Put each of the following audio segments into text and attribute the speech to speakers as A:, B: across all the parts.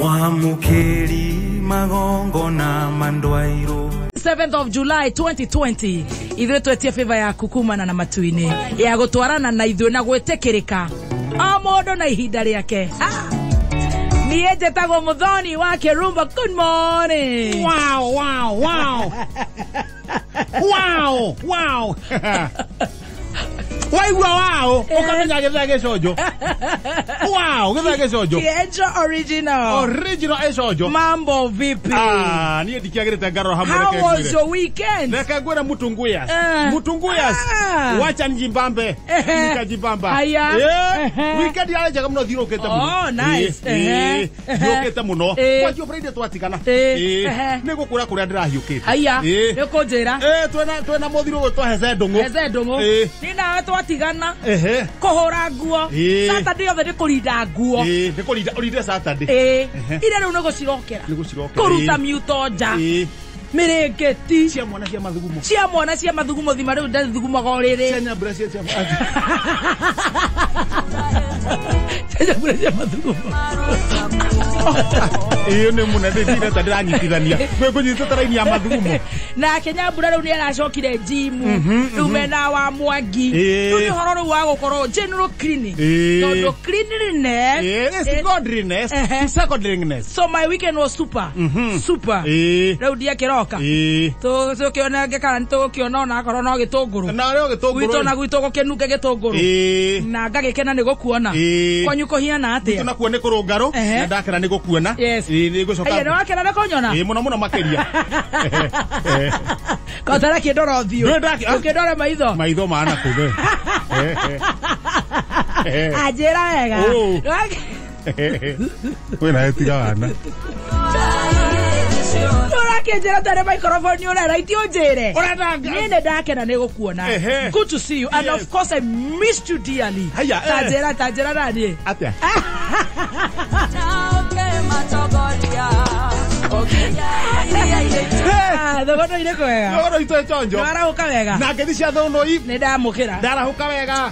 A: Mwamukeri magongona mandwairo.
B: 7th of July 2020 ithuĩ twetie favor yaku kumana na matu-inĩ ya gũtwarana na ithuĩ na gwĩtĩkĩrĩka o mũndũ na ihinda rĩake. Niĩ njĩtagwo Muthoni wa Kĩrumba. Good morning.
C: Wow, wow, wow. Wow, wow. Waigua wow, ukamenya gĩthaa gĩconjo. Wow, gĩthaa gĩconjo.
B: Kienjo original.
C: Original ĩconjo.
B: Mambo vipi?
C: Ah, niĩ ndikĩagĩrĩte ngarora hamwe.
B: How was your weekend?
C: Reke ngwĩre Mutunguyas. Mutunguyas. Wacha njimbambe. Nikajibamba.
B: Haya.
C: Weekend yarĩ njega mũno, thiũrũkĩte mũno.
B: Oh, nice.
C: Thiũrũkĩte mũno. Kwanjia Friday twatigana. Nĩ gũkũra kũrĩa ndĩrahiũkĩte.
B: Haya. Nĩ ũkũnjĩra.
C: Twena mũthirũgũ twahece ndũng'ũ.
B: Hece ndũng'ũ. Niĩ nawe twatigana. Kũhũra nguo. Saturday yothe nĩ kũrinda nguo.
C: Nĩ kũrinda, ũrinde Saturday.
B: Ira rĩu nĩ gũcirokera.
C: Nĩ gũcirokera.
B: Kũruta miuto nja. Mĩrĩngĩti.
C: Cia mwana cia mathugumo.
B: Cia mwana cia mathugumo thima rĩu ndathugumaga ũrĩrĩ.
C: Cia nyambura cia
B: Cia nyambura cia mathugumo.
C: Iyo nĩ mũnene ndire ta ndĩranyitithania. Ngũnyitĩte raini ya mathugumo.
B: Nake nyambura rĩu nĩ aracokire gym. Rĩu mena wa Mwangi. Rĩu nĩ ũhoro rĩu wa gũkorwo general cleaning. Tondũ cleanliness
C: is godliness to secondliness.
B: So my weekend was super. Super. Rĩu ndiakĩroka. Tũkĩona kana nĩtũgũkĩona ona akorwo no gĩtũngũrũ.
C: Na rĩo gĩtũngũrũ.
B: Gwitũ na gwitũ gũkĩnunge gĩtũngũrũ. Na ngagĩkena nĩ gũkuona. Kwanyu kũhiana atĩa?
C: Gwitũ nakuo nĩ kũrũngarũ. Na ndakena nĩ gũkuona. Nĩ ngũcoka.
B: Aya, nĩ wakena nĩ kũnyona?
C: Mũno mũno makĩria.
B: Kotara kĩndora ũthiũ. Ũkĩndore maitho.
C: Maitho mana kũbe.
B: Anjĩra wega.
C: Wĩna etiga wana.
B: Ũrakĩnjĩra tarĩ microphone ũrera iti ũnjĩre. Niĩ nĩ ndakena nĩ gũkuona. Good to see you and of course I missed you dearly. Tanjĩra tanjĩra naniĩ.
C: Atĩa?
B: Thogono irĩ kwega.
C: Thogono itũ ĩchonjo.
B: Nĩwarahũka wega.
C: Na ngeithi cia thũgũnũi.
B: Nĩ ndamũkĩra.
C: Ndarahũka wega.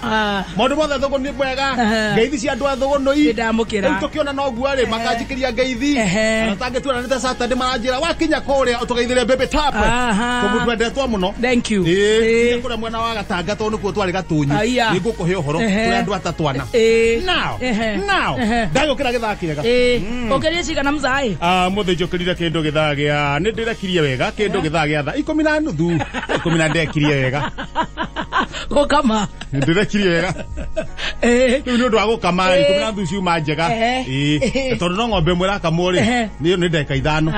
C: Maũndũ mothe thũgũ nĩ mwega. Ngeithi cia andũ a thũgũnũi.
B: Nĩ ndamũkĩra.
C: Rĩu tũkĩona noguo rĩ makanjikĩria ngeithi. Ona tangĩtuona nĩ ta Saturday maranjĩra wakinya kũrĩa ũtũgeithĩre Baby Tap. Tondũ twendetwo mũno.
B: Thank you.
C: Nginya kũrĩa mwena wa Gatanga tondũ nĩkuo twarĩ Gatũnyu. Nĩ ngũkũhe ũhoro tũrĩ andũ atatũ ana. Now. Now. Ndagũkĩra gĩthaa kĩega.
B: Ũkĩrie cigana mzaĩ?
C: Mũthĩ njũkĩrire kĩndũ gĩthaa gĩa nĩ ndĩrekirie wega kĩndũ gĩthaa gĩa thaa 10:30 10 ndekirie wega.
B: Gũkama.
C: Ndĩrekirie wega. Rĩu nĩ ũndũ wa gũkama 10:30 ciuma njega. Tondũ no ng'ombe ĩmwe ĩrakamwo rĩ nĩ ndagĩka 5.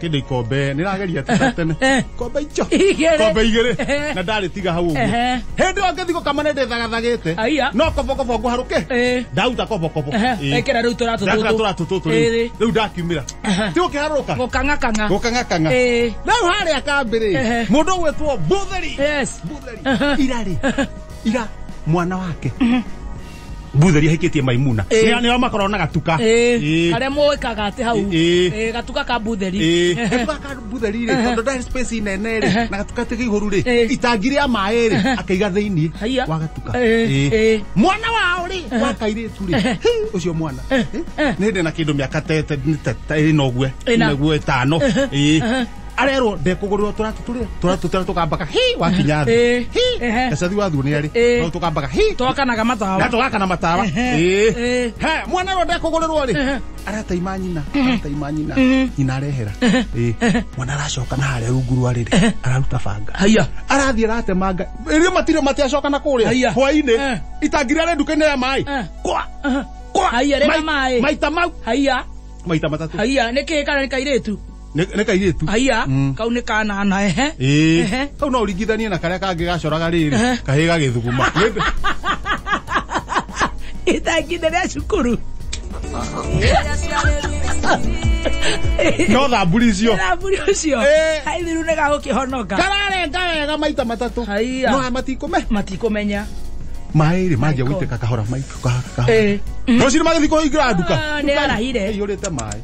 C: Kĩndũ ikombe nĩrageria tene. Ikombe icio. Ikombe 2 na ndarĩtiga hau ũguo. Hĩndĩ ĩyo ngĩthiĩ gũkama nĩ ndĩthagathagĩte. No kobokobo ngũharũke. Ndauta kobokobo.
B: Ekĩra rĩu tũratũ tũtũ.
C: Tũratũ tũtũ rĩu. Rĩu ndakiumĩra. Ti gũkĩharũrũka.
B: Gũkang'akang'a.
C: Gũkang'akang'a. Rĩu harĩa kambĩ rĩ mũndũ ũgwĩtwo Butheri.
B: Yes.
C: Butheri. Ira rĩ. Ira mwana wake. Butheri ahikĩtie Maimuna. Nĩo makoragwo na gatuka.
B: Karĩa mũĩkaga atĩ hau. Gatuka ka Butheri.
C: Gatuka ka Butheri rĩ tondũ ndarĩ space nene rĩ na gatuka ti kĩihũru rĩ itangi rĩa maĩ rĩ akĩiga thĩinĩ wa gatuka. Mwana wao rĩ wa kairĩtu rĩ ũcio mwana nĩ ndĩ na kĩndũ mĩaka ĩna ũguo ĩna 5. Arerwo ndekũgũrĩrwo tũratũ tũrĩa tũratũ tũrĩa tũkambaga hi wakinya thĩ hi gacathi wathuo nĩ arĩ no tũkambaga hi
B: twakanaga matawa
C: na tũgakana matawa he mwana rwo ndekũgũrĩrwo rĩ arataima nyina arataima nyina nyina arehera mwana aracoka na harĩa rungu rwa rĩrĩ araruta banga arathiĩ aratemanga rĩu matirĩ matiacoka na kũrĩa hwainĩ itangi rĩarĩ nduka-inĩ ya maĩ kwa kwa
B: rĩna maĩ
C: maita mau
B: haiya
C: maita matatũ
B: haiya nĩ kĩĩ kana nĩ kairĩtu
C: nĩ kairĩtu
B: haiya kau nĩ kanana
C: ehe kau no ũringithanie na karĩa kangĩ gacoraga rĩrĩ kahĩ gagĩthuguma
B: itangi rĩa cukuru
C: no thamburi icio
B: thamburi ũcio haithiru nĩ gagũkĩhonoka
C: kararenga wega maita matatũ no matikũmenya
B: matikũmenya
C: maĩ rĩ manjia gũitĩka kahora maitũ kahora rũcinĩ magĩthiĩ kũhingũra nduka
B: nĩ arahire
C: ĩiyũrĩte maĩ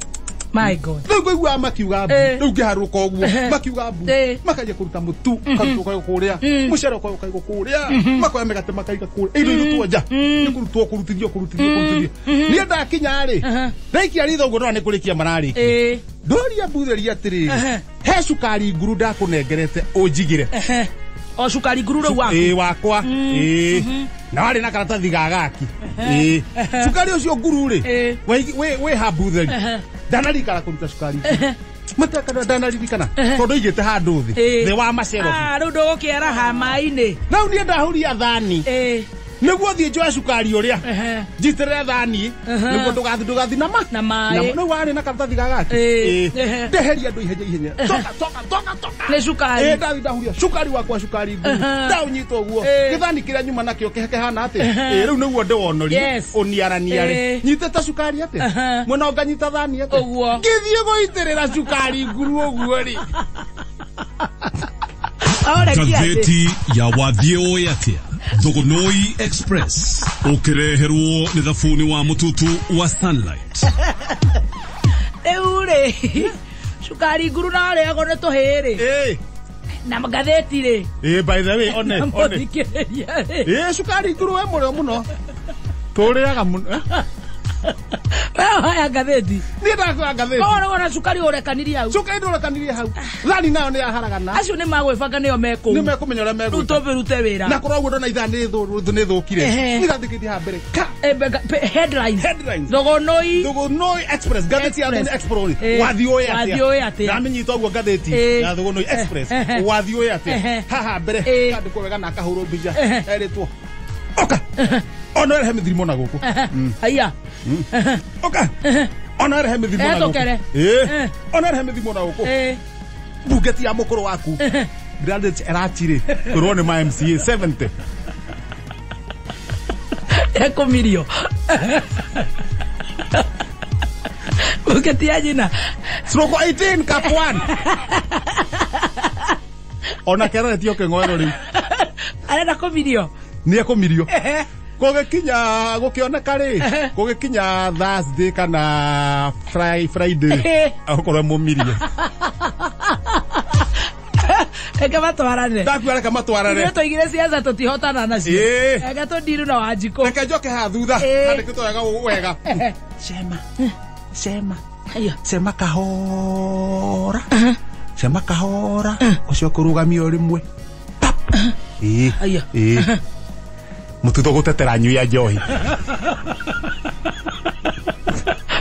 B: My God.
C: Rĩu ngũigua makiuga mbu. Rĩu ngĩharũka ũguo makiuga mbu. Makaja kũruta mũtu karutwo kũrĩa. Mũcere ũkaigwo kũrĩa. Makoya mĩgate makaiga kũrĩa. Indo irutwo nja. Nĩ kũrutwo kũrutithio kũrutithio. Niĩ ndakinya rĩ. Ndaikia ritho ũguo ndona nĩ kũrĩkia mararĩkia. Ndoria mbutheria atĩrĩrĩ. He cukari nguru ndakũnengerete ũnjigĩre.
B: O cukari nguru rĩu waku.
C: Ĩĩ wakwa. Ĩĩ. Na warĩ na karatathi ga gaki. Ĩĩ. Cukari ũcio nguru rĩ. Wĩ ha mbutheri. Ndanarikana kũruta cukari. Matakana ndanaririkana. Tondũ igĩte handũ thĩ. Thĩ wa macero.
B: Ah, rĩu ndũgũkĩaraha maĩ-inĩ.
C: Rĩu niĩ ndahuria thani. Nĩguo thiĩ njoe cukari ũrĩa. Njitĩrĩre thani. Nĩguo ndũgathi na ma.
B: Na maĩ.
C: Rĩu warĩ na karatathi ga gaki. Ndeheria andũ ihenya. Toka toka.
B: Nĩ cukari.
C: Ndathi ndahuria cukari wakwa cukari nguru. Ndaũnyita ũguo. Gĩthani kĩrĩa nyuma nakĩo kĩhana atĩa? Rĩu nĩguo ndĩwonorie. Ũniaraniare. Nyitĩte cukari atĩa? Mwena ũnganyita thani atĩa?
B: Ũguo.
C: Ngĩthiĩ gũitĩrĩra cukari nguru ũguo rĩ.
D: Ngathĩti ya Wathiĩ Ũĩ Atĩa Thogonoi Express ũkĩreherwo nĩ thabuni wa mũtutu wa Sunlight.
B: Rĩu rĩ cukari nguru na ũrĩagwo nĩ tũhĩĩ rĩ. Na ngathĩti rĩ.
C: By the way, one.
B: Mũthikĩrĩria rĩ.
C: Cukari nguru we mũrĩo mũno. Tũrĩaga mũno.
B: Wewe haya ngathĩti.
C: Niĩ ndakuoya ngathĩti.
B: Koguo nĩwona cukari ũrekanirie hau.
C: Cukari ndũrekanirie hau. Thani nayo nĩ yaharagana.
B: Acio nĩ magwĩbanga nĩo mekũu.
C: Nĩ mekũmenya ũrĩa megwĩka.
B: Rĩu tũmĩrute wĩra.
C: Na korwo ũguo ndona ithaa nĩ thũkire. Nĩgathĩkĩtie haha mbere. Ka.
B: Headlines.
C: Headlines.
B: Thogonoi.
C: Thogonoi Express. Ngathĩti ya Thogonoi Express. Wathiĩ ũĩ atĩa.
B: Wathiĩ ũĩ atĩa.
C: Ndamenyita ũguo ngathĩti ya Thogonoi Express. Wathiĩ ũĩ atĩa. Haha mbere. Kandĩkwo wega na akahũrwo mbica. Erĩtwo. Oka. Ona rehe mĩthirimo na gũkũ.
B: Haiya.
C: Oka. Ona rehe mĩthirimo na gũkũ. Ona rehe mĩthirimo na gũkũ. Mbunge ya mũkũrũ waku. Gladys Erachire. Kũrwo nĩ ma MCA 70.
B: Ekũmirio. Mbunge ya nyina.
C: Stroke 18 cap 1. Ona keroretio kĩng'oero rĩu.
B: Arenda kũmirio.
C: Nĩ ekũmirio. Kũgĩkinya gũkĩoneka rĩ, kũgĩkinya Thursday kana Friday okorwo mũmirie.
B: Reke matwarane.
C: Ndakuga reke matwarane.
B: Ithuĩ tũigire ciaca tũtihotana nacio. Reke tũndiru na Wanjikũ.
C: Reke njoke haha thutha. Handĩkĩtwo wega wega. Cema. Cema. Cema kahora. Cema kahora. Ũcio kũrũgamio rĩmwe. Pap. Ĩĩ. Mũtutho gũtetera nyui ya njohi.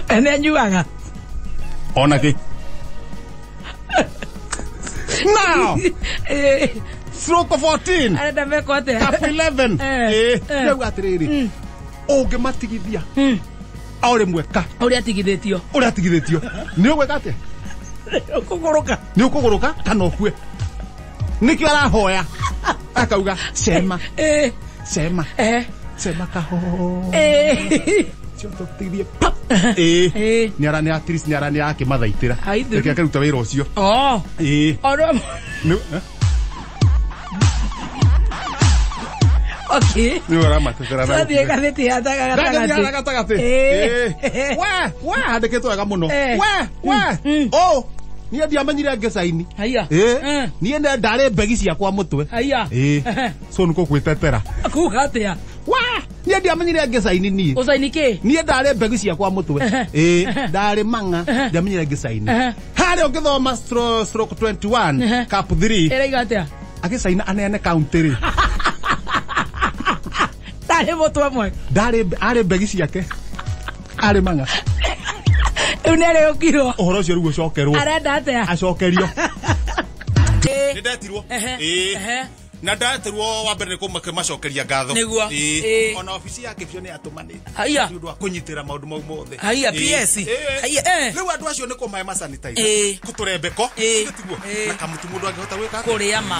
B: Nĩ anyuaga.
C: Ona kĩ. Now. Stroke 14.
B: Arenda mekwo atĩa?
C: Cap 11. Rĩu atĩrĩrĩ. Ũngĩmatigithia. O rĩmwe ka.
B: Ũrĩa atigithĩtio.
C: Ũrĩa atigithĩtio. Nĩ ũgwĩka atĩa?
B: Ũkũgũrũka.
C: Nĩ ũkũgũrũka kana ũkue. Nĩkĩo arahoya. Akauga cema. Sema. Sema kahora. Cio pap. Nĩ ara nĩ atris nĩ ara nĩ akĩmathaitĩra. Reke akĩruta wĩra ũcio.
B: Okay.
C: Nĩ ũramatetera na.
B: Twathiĩ ngathĩti ya gatagatĩ.
C: Gatagatĩ. We handĩkĩtwo wega mũno. We. Oh. Niĩ ndiamenyire ngĩcaini.
B: Haiya.
C: Niĩ ndarĩ mbegi ciakwa mũtwe.
B: Haiya.
C: So nĩkũ gwĩtetera.
B: Kuga atĩa?
C: Wa! Niĩ ndiamenyire ngĩcaini niĩ.
B: Ũcaini kĩ?
C: Niĩ ndarĩ mbegi ciakwa mũtwe. Ndarĩ mang'a. Ndiamenyire ngĩcaini. Harĩa ũngĩthoma stroke 21 cap 3.
B: Ĩraiga atĩa?
C: Agĩcaina aneane county rĩ.
B: Ndarĩ mũtwe mwe.
C: Ndarĩ arĩ mbegi ciake. Arĩ mang'a.
B: Rĩu nĩ arĩũkirwo.
C: Ũhoro ũcio rĩu ũcokerwo.
B: Arenda atĩa?
C: Acokerio. Nĩ ndetirwo. Na ndatirwo wa mbere nĩ kũmacokeria ngatho.
B: Nĩguo.
C: Ona obici ya Kĩbio nĩ yatũmanĩte.
B: Haiya.
C: Nĩ ũndũ wa kũnyitĩra maũndũ mau mothe.
B: Haiya PS. Haiya.
C: Rĩu andũ acio nĩ kũmahe ma sanitizer. Kũtũrembeko. Tiguo. Na kamũtu mũndũ angĩhota gwĩka atĩa?
B: Kũrĩa ma.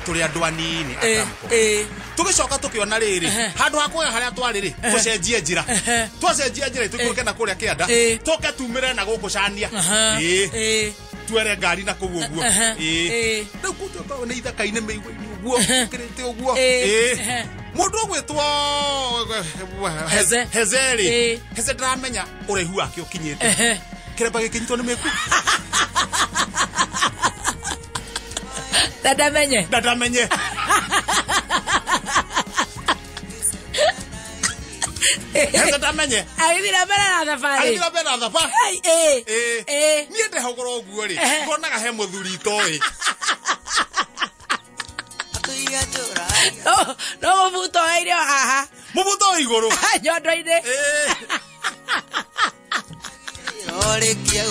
C: Tũrĩ andũ anini akamũko. Tũgĩcoka tũkĩona rĩrĩ handũ ha kuoya harĩa twarĩ rĩ tũcenjie njĩra. Twacenjia njĩra tũikũrũke na kũrĩa kĩanda. Tũke tumĩre na gũkũ cania. Twere ngari na kũu ũguo. Rĩu kũu nĩ ithaka-inĩ mĩigua-inĩ ũguo kĩrĩte ũguo. Mũndũ ũgwĩtwo Hezeri. Heze ndaramenya ũraihu wake ũkinyĩte. Kĩremba gĩkĩnyitwo nĩ mĩku.
B: Ndamenye.
C: Ndamenye. Ndamenye.
B: Agĩthiĩ na mbere na thabarĩ.
C: Agĩthiĩ na mbere na thabarĩ. Niĩ ndehogora ũguo rĩ, ngonaga he mũthuri itoĩ.
B: No mũbuto oeire o haha.
C: Mũbuto o igũrũ.
B: Nyondo-inĩ.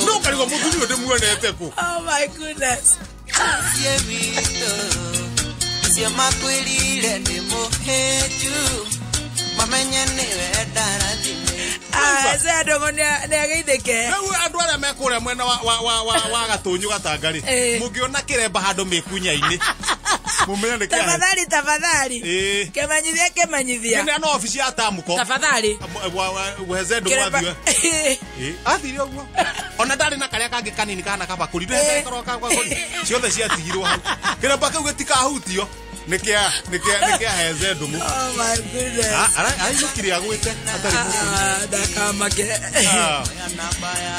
C: No karigwo mũthuri ũyũ ndĩmuonete kũ.
B: Oh my goodness.
C: Rĩu andũ arĩa me kũrĩa mwena wa Gatũnyũ Gatanga rĩ, mũngĩona kĩremba handũ mĩkunya-inĩ, mũmenye nĩ kĩa.
B: Tafadhali, tafadhali. Kĩmenyithia, kĩmenyithia.
C: Nĩ no obici ya Tamuko.
B: Tafadhali.
C: Weheze ndũ gwathiwe. Athire ũguo. Ona ndarĩ na karĩa kangĩ kanini kana kabakũri. Ndũhete karĩa kabakũri. Ciothe ciatigirwo hau. Kĩremba kĩu gĩtikahutio. Nĩ kĩa Heze Ndũng'ũ.
B: Oh my goodness.
C: Arainũkire agwĩte atarĩ mũkũrũ.
B: Ndakamake.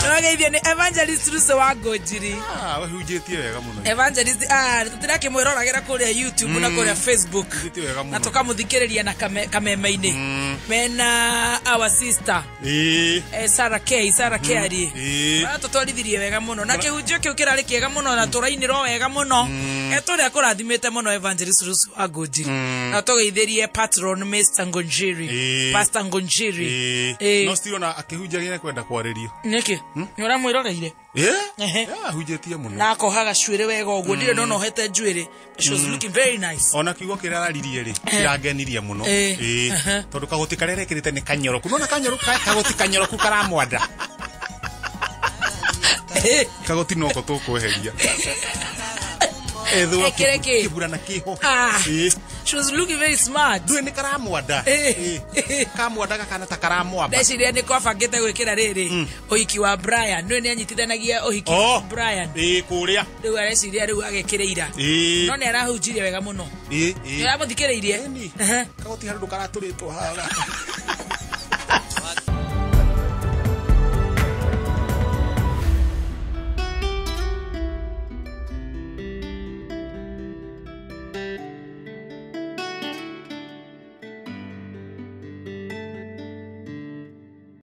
B: Nĩwageithio nĩ Evangelist Russo wa Ngũnjiri.
C: Wahunjĩtie wega mũno.
B: Evangelist, tũtirakĩmwĩroragĩra kũrĩa YouTube na kũrĩa Facebook.
C: Hunjĩtie wega mũno.
B: Na tũkamũthikĩrĩria na kameme-inĩ. Mena our sister. Sarah K, Sarah K ari. Tũtwarithirie wega mũno. Na kĩhunjio kĩu kĩrarĩ kĩega mũno na tũrainĩrwo wega mũno. Tũrĩa kũrathimĩte mũno Evangelist Russo wa Ngũnjiri. Na tũgeithirie patron Mr. Ngonjiri. Pastor Ngonjiri.
C: No still akĩhunjagia kwenda kwarĩrio.
B: Nĩkĩ? Nĩ ũramwĩroreire?
C: Ahunjĩtie mũno.
B: Na akohaga cuĩrĩ wega ũguo, ndirĩ ndona ohete njuĩrĩ. She was looking very nice.
C: Ona kiugo kĩrĩa araririe rĩ, kĩrangenirie mũno. Tondũ kagoti karĩa arekĩrĩte nĩ kanyoroku. Nona kanyoroku, kagoti kanyoroku karamwanda. Kagoti noko tũkweheria. Ethwo kĩburana kĩho.
B: She was looking very smart.
C: Ndũĩ nĩ karamwanda. Kamwanda gakana ta karamwamba.
B: Ndeciria nĩ kwabangĩte gwĩkĩra rĩrĩ ũhiki wa Brian. Nĩwe nĩ anyitithanagia ũhiki wa Brian.
C: Kũrĩa.
B: Rĩu areciria rĩu agekĩre ira. No nĩ arahunjirie wega mũno. Nĩ ũramũthikĩrĩirie?
C: Kagoti harĩ ũndũ karatũrĩtwo haha.